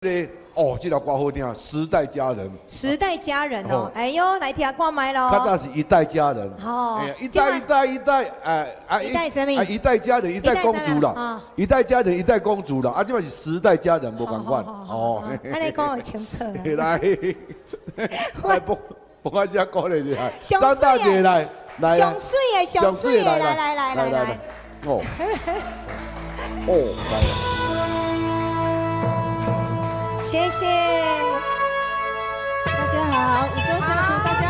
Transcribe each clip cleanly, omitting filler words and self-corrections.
个哦，這條歌好聽，《時代佳人》。時代佳人哦，哎喲，來聽看覓囉。較早是一代佳人。哦。一代一代一代，哎啊！一代啥物？一代佳人，一代公主啦。一代佳人，一代公主啦。啊，這擺是時代佳人，無仝款。哦。按呢講會清楚。來，來播播一下歌來來。張大姐來，來。上媠的，上媠的，來來來來來。哦。哦，來。謝謝，大家好，五個小組大家好。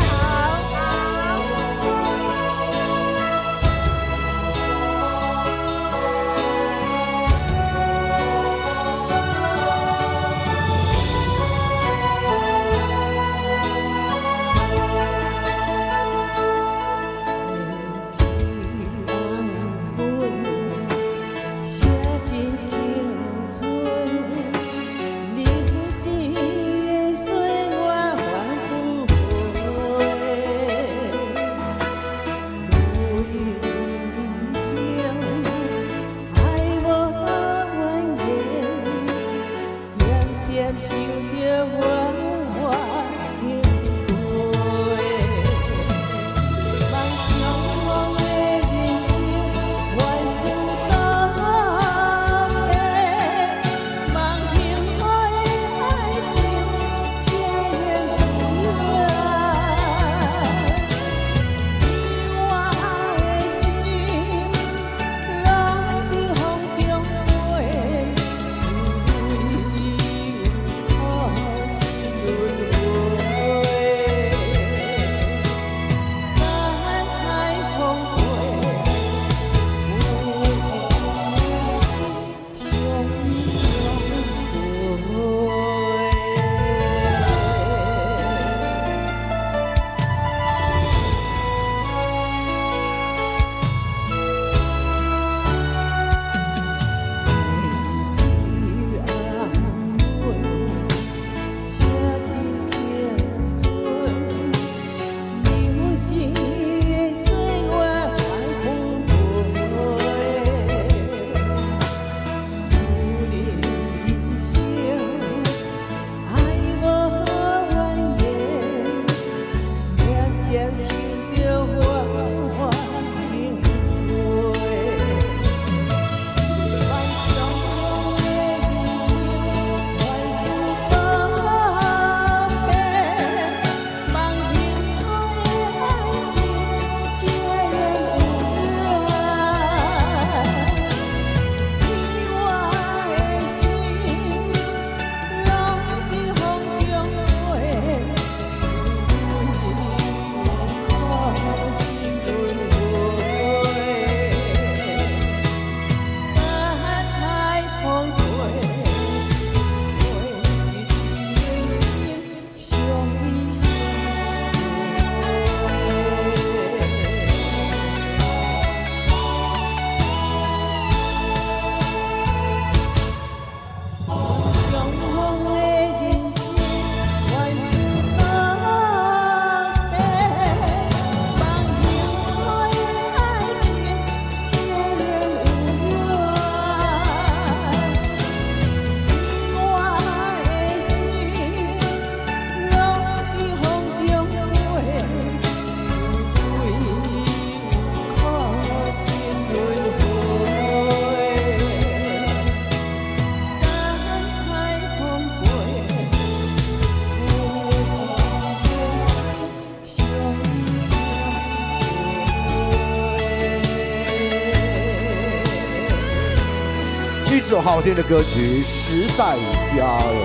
首好聽的歌曲《時代佳人》。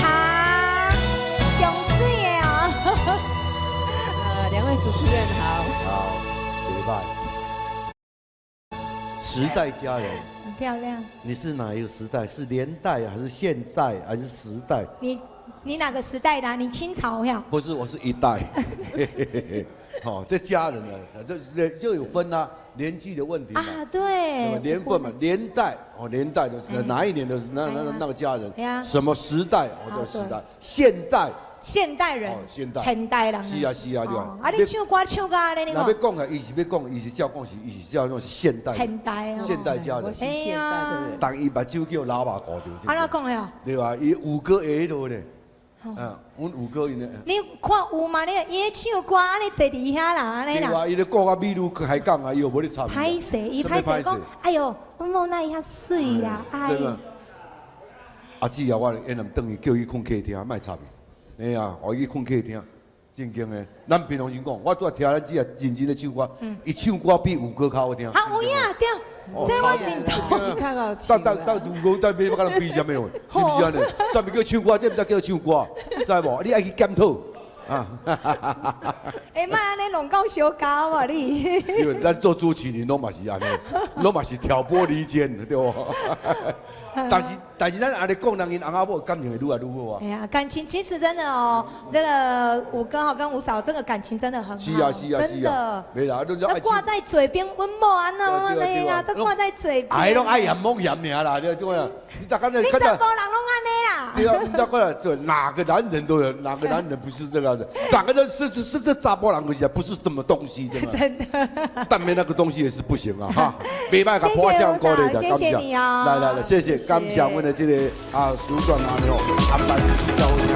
好，上媠的哦。兩位主持人好。好，禮拜。時代佳人。很漂亮。你是哪一個時代？是年代還是現代還是時代？你哪個時代的？你清朝呀？不是，我是一代。好，這家人呢，這就有分啊。年紀的問題嘛，啊對，年份嘛，年代哦，年代就是哪一年的那個家人，什麼時代哦，這個時代，現代現代人，哦，現代。現代人。是啊是啊，對啊。啊，你唱歌唱甲按呢，你若欲看。講啊，伊是欲講，伊是照講是，伊是照講是現代。現代哦。現代家人。我是現代的人。但伊目睭叫老目顧著。按怎講的哦？對啊，伊五哥會彼落咧。嗯，阮五哥𪜶咧。你看有嗎？你伊咧唱歌，按呢坐佇遐啦，按呢啦。對啊，伊咧顧甲美女開講啊，伊又無咧插。歹勢，伊歹勢講，哎喲，阮某哪會遐媠啦，哎。對嘛？阿姊啊，我越南轉去叫伊睏客廳，莫插伊。哎呀，予伊睏客廳，正經的。咱平常心講，我拄仔聽咱姊啊認真咧唱歌，伊唱歌比五哥較好聽。啊，有影對，這我認同。較好唱。但但但五哥但欲佮人比啥物貨？是毋是按呢？啥物叫唱歌？這毋知叫唱歌，知無？你愛去檢討。啊！欸，莫按呢弄到相交啊你！因為咱做主持人攏嘛是按呢，攏嘛是挑撥離間，對無？但是咱按呢講，人𪜶翁仔某感情會愈來愈好啊。哎呀，感情其實真的哦，這個五哥哈跟五嫂這個感情真的很好。是啊是啊是啊。沒啦，都掛在嘴邊，阮某按怎按呢啊，都掛在嘴邊。哎，攏愛嫌摸嫌爾啦，這種啊，你大家你查埔人攏按呢啦。對啊，你大家做哪個男人都有，哪個男人不是這個樣子？哪個人是這查埔人就是不是什麼東西，真的。真的。但沒那個東西也是不行啊，哈。袂歹，共破相鼓勵的，謝謝你啊。來來來，謝謝，感謝阮的這個啊，主管啊，吼，安排。